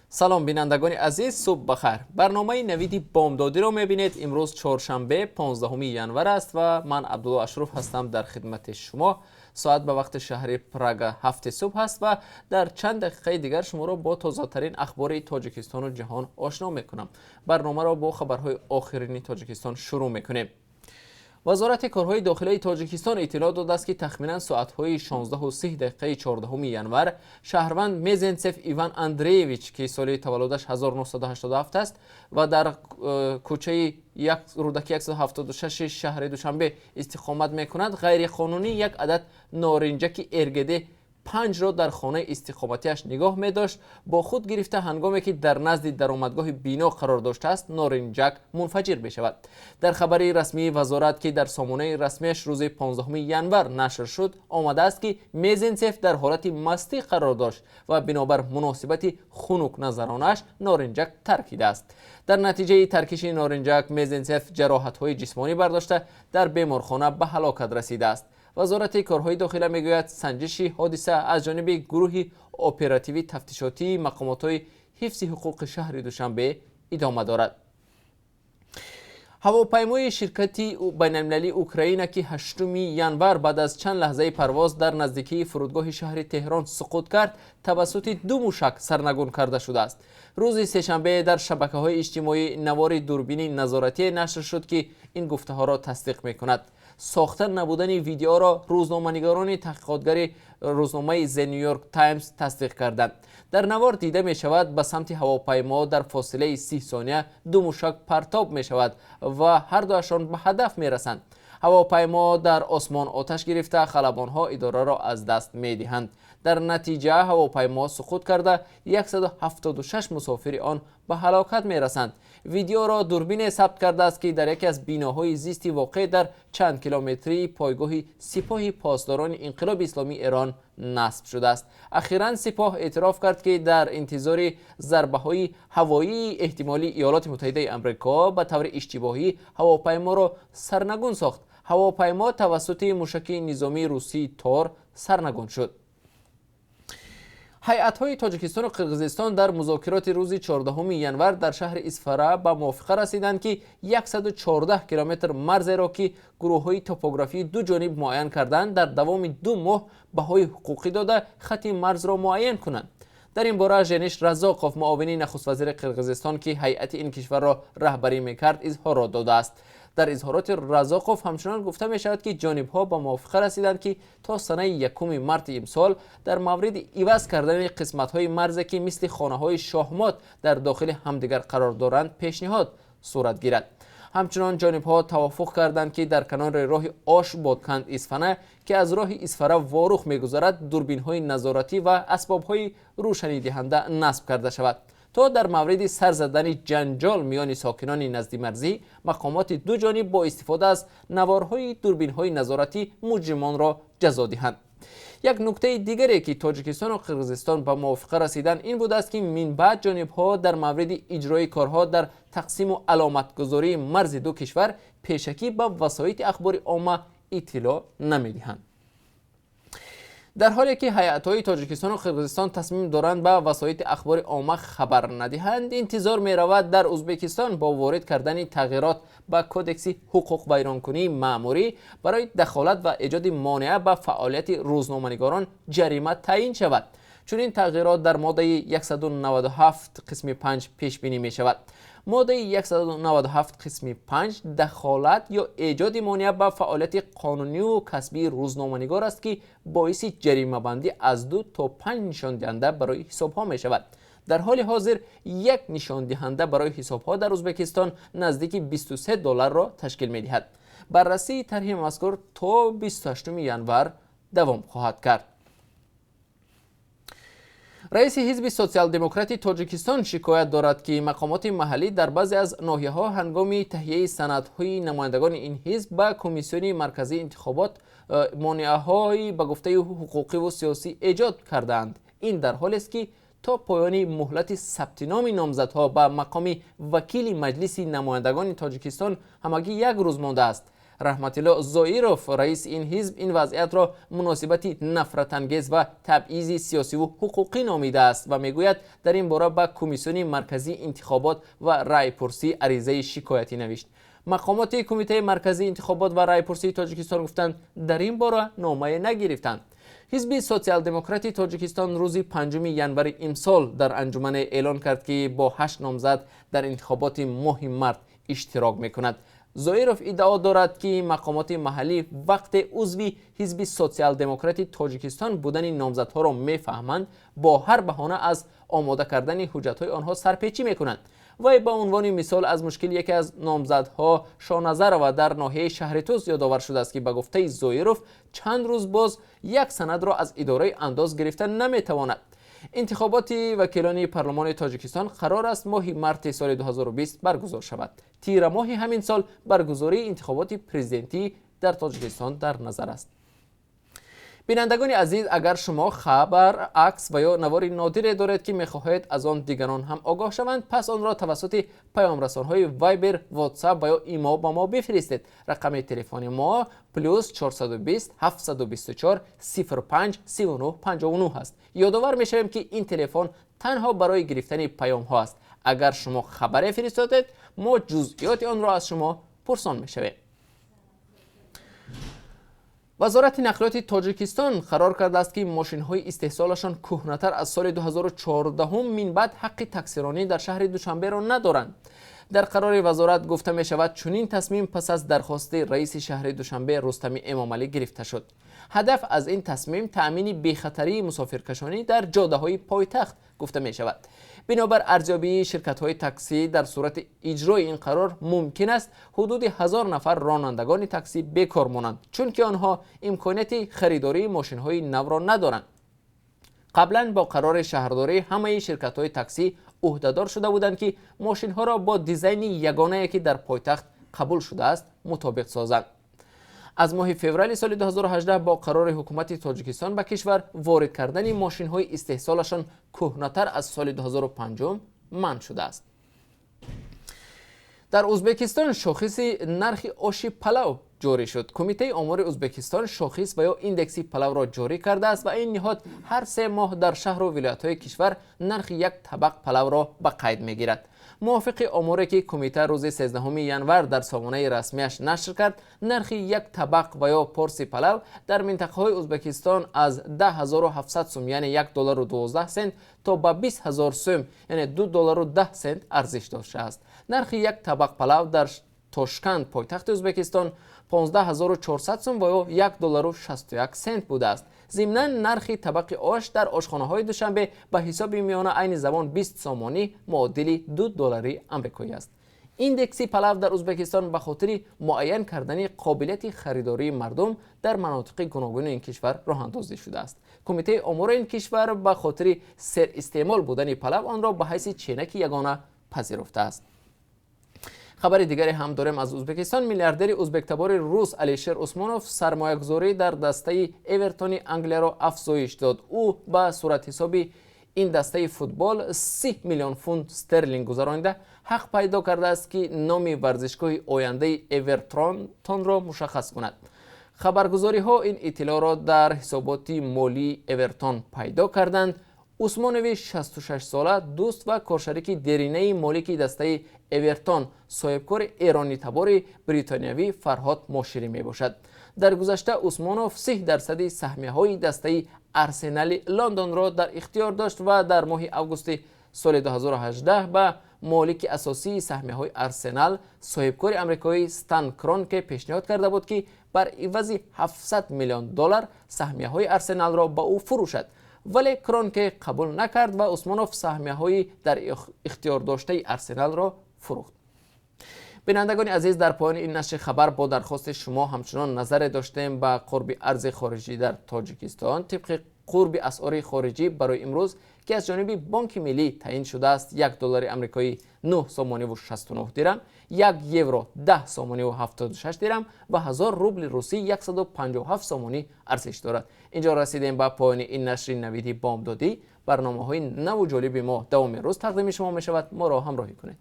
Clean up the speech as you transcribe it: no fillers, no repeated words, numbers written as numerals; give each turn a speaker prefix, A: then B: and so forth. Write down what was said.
A: Салом, бинандагони азиз, субҳ бахайр. Барномаи «Навиди бомдодиро» мебинед. Имрӯз чоршанбе, 15 январ аст ва ман, Абдулло Ашруф, ҳастам дар хидмати шумо. Соат ба вақти шаҳри Прага 7 субҳ аст ва дар чанд дақиқаи дигар шуморо бо тозатарин ахбори Тоҷикистону ҷаҳон ошно мекунам. Барномаро бо хабарҳои охирини Тоҷикистон шурӯъ мекунем. Вазорати корҳои дохилаи Тоҷикистон иттилоъ додааст, ки тахминан соатҳои 16:30 дақиқаи 14 январ шаҳрванд Мезенцев Иван Андреевич, ки соли таваллудаш 1987 аст ва дар кӯчаи Рӯдаки 176 шаҳри Душанбе истиқомат мекунад, ғайриқонунӣ як адад норинҷаки РГД 5-ро дар хонаи истиқоматиаш нигоҳ медошт, бо худ гирифта, ҳангоме ки дар назди даромадгоҳи бино қарор доштааст, норинҷак мунфаҷир мешавад. Дар хабари расмии вазорат, ки дар сомонаи расмиаш рӯзи 15 январ нашр шуд, омадааст, ки Мезенцев дар ҳолати мастӣ қарор дошт ва бинобар муносибати хунукназаронаш норинҷак таркидааст. Дар натиҷаи таркиши норинҷак Мезенцев ҷароҳатҳои ҷисмонӣ бардошта, дар беморхона ба ҳалокат расидааст. Вазорати корҳои дохила мегӯяд, санҷиши ҳодиса аз ҷониби гурӯҳи оперативӣ тафтишотии мақомотҳои ҳифзи ҳуқуқи шаҳри Душанбе идома дорад. Ҳавопаймои ширкати байналмилалии Украина, ки 8 январ баъд аз чанд лаҳзаи парвоз дар наздикии фурудгоҳи шаҳри Теҳрон суқут кард, тавассути ду мушак сарнагун карда шудааст. Рӯзи сешанбе дар шабакаҳои иҷтимоӣ навори дурбини назоратие нашр шуд, ки ин гуфтаҳоро тасдиқ мекунад. Сохта набудани видеоро рӯзноманигорони таҳқиқотгари рӯзномаи The New York Times тасдиқ карданд. Дар навор дида мешавад, ба самти ҳавопаймо дар фосилаи 30 сония ду мушак партоб мешавад ва ҳардуашон ба ҳадаф мерасанд. Ҳавопаймо дар осмон оташ гирифта, халабонҳо идораро аз даст медиҳанд. Дар натиҷа ҳавопаймо суқут карда, 176 мусофири он ба ҳалокат мерасанд. Видеоро дурбине сабт кардааст, ки дар яке аз биноҳои зисти воқеъ дар чанд километрии пойгоҳи Сипоҳи Посдорони Инқилоби Исломии Эрон насб шудааст. Ахиран Сипоҳ эътироф кард, ки дар интизори зарбаҳои ҳавоии эҳтимолии Иёлоти Муттаҳидаи Амрико ба таври иштибоҳӣ ҳавопайморо сарнагун сохт. Ҳавопаймо тавассути мушаки низомии русии Тор сарнагун шуд. Ҳайатҳои Тоҷикистону Қирғизистон дар музокироти рӯзи 14 январ дар шаҳри Исфара ба мувофиқа расиданд, ки 114 километр марзеро, ки гурӯҳҳои топографии ду ҷониб муайян карданд, дар давоми 2 моҳ баҳои ҳуқуқӣ дода, хати марзро муайян кунанд. Дар ин бора Жениш Разоқов, муовини нахуствазири Қирғизистон, ки ҳайати ин кишварро раҳбарӣ мекард, изҳорот додааст. Дар изҳороти Разоқов ҳамчунон гуфта мешавад, ки ҷонибҳо ба мувофиқа расиданд, ки то санаи 1 марти имсол дар мавриди иваз кардани қисматҳои марзе, ки мисли хонаҳои шоҳмот дар дохили ҳамдигар қарор доранд, пешниҳод сурат гирад. Ҳамчунон ҷонибҳо тавофуқ карданд, ки дар канори роҳи Ош Бодканд Исфана, ки аз роҳи Исфара Ворух мегузарад, дурбинҳои назоратӣ ва асбобҳои рӯшанидиҳанда насб карда шавад, то дар мавриди сар задани ҷанҷол миёни сокинони наздимарзӣ мақомоти ду ҷониб бо истифода аз наворҳои дурбинҳои назоратӣ муҷримонро ҷазо диҳанд. Як нуктаи дигаре, ки Тоҷикистону Қирғизистон ба мувофиқа расиданд, ин будааст, ки минбаъд ҷонибҳо дар мавриди иҷрои корҳо дар тақсиму аломатгузории марзи ду кишвар пешакӣ ба васоити ахбори омма иттилоъ намедиҳанд. Дар ҳоле ки ҳайатҳои Тоҷикистону Қирғизистон тасмим доранд ба васоити ахбори омма хабар надиҳанд, интизор меравад, дар Ӯзбекистон бо ворид кардани тағйирот ба Кодекси ҳуқуқвайронкунии маъмурӣ барои дахолат ва эҷоди монеа ба фаъолияти рӯзноманигорон ҷарима таъин шавад. Чунин тағйирот дар моддаи 197 қисми 5 пешбинӣ мешавад. Моддаи 197 қисми 5 дахолат ё эҷоди монеа ба фаъолияти қонуниву касбии рӯзноманигор аст, ки боиси ҷаримабандӣ аз 2 то 5 нишондиҳанда барои ҳисобҳо мешавад. Дар ҳоли ҳозир як нишондиҳанда барои ҳисобҳо дар Ӯзбекистон наздики 23 долларро ташкил медиҳад. Баррасии тарҳи мазкур то 28 январ давом хоҳад кард. Раиси Ҳизби Социал-демократи Тоҷикистон шикоят дорад, ки мақомоти маҳаллӣ дар баъзе аз ноҳияҳо ҳангоми таҳияи санадҳои намояндагони ин ҳизб ба Комиссиони Марказии интихобот монеаҳои ба гуфтаи ҳуқуқиву сиёсӣ эҷод кардаанд. Ин дар ҳолест, ки то поёни муҳлати сабти номи номзадҳо ба мақоми вакили Маҷлиси намояндагони Тоҷикистон ҳамагӣ як рӯз мондааст. Раҳматилло Зоиров, раиси ин ҳизб, ин вазъиятро муносибати нафратангез ва табъизи сиёсиву ҳуқуқӣ номидааст ва мегӯяд, дар ин бора ба Комиссиони марказии интихобот ва раъйпурсӣ аризаи шикоятӣ навишт. Мақомоти Кумитаи марказии интихобот ва раъйпурсии Тоҷикистон гуфтанд, дар ин бора номае нагирифтанд. Ҳизби Социал-демократи Тоҷикистон рӯзи 5 январи имсол дар анҷумане эълон кард, ки бо 8 номзад дар интихоботи моҳи март иштирок мекунад. Зоиров иддао дорад, ки мақомоти маҳаллӣ вақте узви ҳизби Социал-демократи Тоҷикистон будани номзадҳоро мефаҳманд, бо ҳар баҳона аз омода кардани ҳуҷҷатҳои онҳо сарпечӣ мекунанд. Вай ба унвони мисол аз мушкили яке аз номзадҳо Шоназарова дар ноҳияи Шаҳритӯз ёдовар шудааст, ки ба гуфтаи Зоиров чанд рӯз боз як санадро аз идораи андоз гирифта наметавонад. Интихоботи вакилони парлумони Тоҷикистон қарор аст моҳи марти соли 2020 баргузор шавад. Тирамоҳи ҳамин сол баргузории интихоботи президентӣ дар Тоҷикистон дар назар аст. Бинандагони азиз, агар шумо хабар, акс ва ё навори нодире доред, ки мехоҳед аз он дигарон ҳам огоҳ шаванд, пас онро тавассути паёмрасонҳои Вайбер, Ватсап ва ё Имо ба мо бифиристед. Рақами телефони мо +420 724 05 39 59 аст. Ёдовар мешавем, ки ин телефон танҳо барои гирифтани паёмҳо аст. Агар шумо хабаре фиристодед, мо ҷузъиёти онро аз шумо пурсон мешавем. Вазорати нақлиёти Тоҷикистон қарор кардааст, ки мошинҳои истеҳсолашон кӯҳнатар аз соли 2014 минбаъд ҳаққи таксиронӣ дар шаҳри Душанберо надоранд. Дар қарори вазорат гуфта мешавад, чунин тасмим пас аз дархости раиси шаҳри Душанбе Рустами Эмомалӣ гирифта шуд. Ҳадаф аз ин тасмим таъмини бехатарии мусофиркашонӣ дар ҷодаҳои пойтахт гуфта мешавад. Бинобар арзёбии ширкатҳои таксӣ, дар сурати иҷрои ин қарор мумкин аст ҳудуди 1000 нафар ронандагони таксӣ бекор монанд, чунки онҳо имконияти харидории мошинҳои навро надоранд. Қаблан бо қарори шаҳрдорӣ ҳамаи ширкатҳои таксӣ ӯҳдадор шуда буданд, ки мошинҳоро бо дизайни ягонае, ки дар пойтахт қабул шудааст, мутобиқ созанд. Аз моҳи феврали соли 2018 бо қарори ҳукумати Тоҷикистон ба кишвар ворид кардани мошинҳои истеҳсолашон кӯҳнатар аз соли 2005 манъ шудааст. Дар Ӯзбекистон шохиси нархи оши палав ҷорӣ шуд. Кумитаи омори Ӯзбекистон шохис ва ё индекси палавро ҷорӣ кардааст ва ин ниҳод ҳар 3 моҳ дар шаҳру вилоятҳои кишвар нархи як табақ палавро ба қайд мегирад. Мувофиқи оморе, ки кумита рӯзи 13 январ дар сомонаи расмиаш нашр кард, нархи як табақ ва ё порси палав дар минтақаҳои Ӯзбекистон аз 10 700 сум, яъне 1 доллару 12 сент, то ба 20 ҳазор сум, яъне 2 доллару 10 сент арзиш доштааст. Нархи як табақ палав дар Тошканд, пойтахти Ӯзбекистон, 15 400 сум ва ё 1 доллару 61 сент будааст. Зимнан, нархи табақи ош дар ошхонаҳои Душанбе ба ҳисоби миёна айни замон 20 сомонӣ, муодили 2 доллари амрикоӣ аст. Индекси палав дар Ӯзбекистон ба хотири муайян кардани қобилияти харидории мардум дар манотиқи гуногуни ин кишвар роҳандозӣ шудааст. Кумитаи омори ин кишвар ба хотири серистеъмол будани палав онро ба ҳайси ченаки ягона пазируфтааст. Хабари дигаре ҳам дорем аз Ӯзбекистон. Миллиардери ӯзбектабори рус Алишер Усмонов сармоягузорӣ дар дастаи Эвертони Англияро афзоиш дод. Ӯ ба суратҳисоби ин дастаи футбол 30 миллион фунт стерлинг гузаронида, ҳақ пайдо кардааст, ки номи варзишгоҳи ояндаи Эвертонро мушаххас кунад. Хабаргузориҳо ин иттилоъро дар ҳисоботи молии Эвертон пайдо карданд. Усмонови 66-сола дӯст ва коршарики деринаи молики дастаи Эвертон, соҳибкори эронитабори бритониявӣ Фарҳод Моширӣ мебошад. Дар гузашта Усмонов 30 дарсади саҳмияҳои дастаи Арсенали Лондонро дар ихтиёр дошт ва дар моҳи августи соли 2018 ба молики асосии саҳмияҳои Арсенал, соҳибкори амрикоӣ Стан Кронке пешниҳод карда буд, ки бар ивази 700 миллион доллар саҳмияҳои Арсеналро ба ӯ фурӯшад, вале Кронке қабул накард ва Усмонов саҳмияҳои дар ихтиёрдоштаи Арсеналро фурӯхт. Бинандагони азиз, дар поёни ин нашри хабар бо дархости шумо ҳамчунон назаре доштем ба қурби арзи хориҷӣ дар Тоҷикистон. Тибқи қурби асъори хориҷӣ барои имрӯз, ки аз ҷониби Бонки Миллӣ таъин шудааст, 1 доллари амрикоӣ 9 сомониву 69 дирам, 1 евро 10 сомониву 76 дирам ва 1000 рубли русӣ 157 сомонӣ арзиш дорад. Инҷо расидем ба поёни ин нашри Навиди бомдодӣ. Барномаҳои наву ҷолиби мо давоми рӯз тақдими шумо мешавад. Моро ҳамроҳӣ кунед.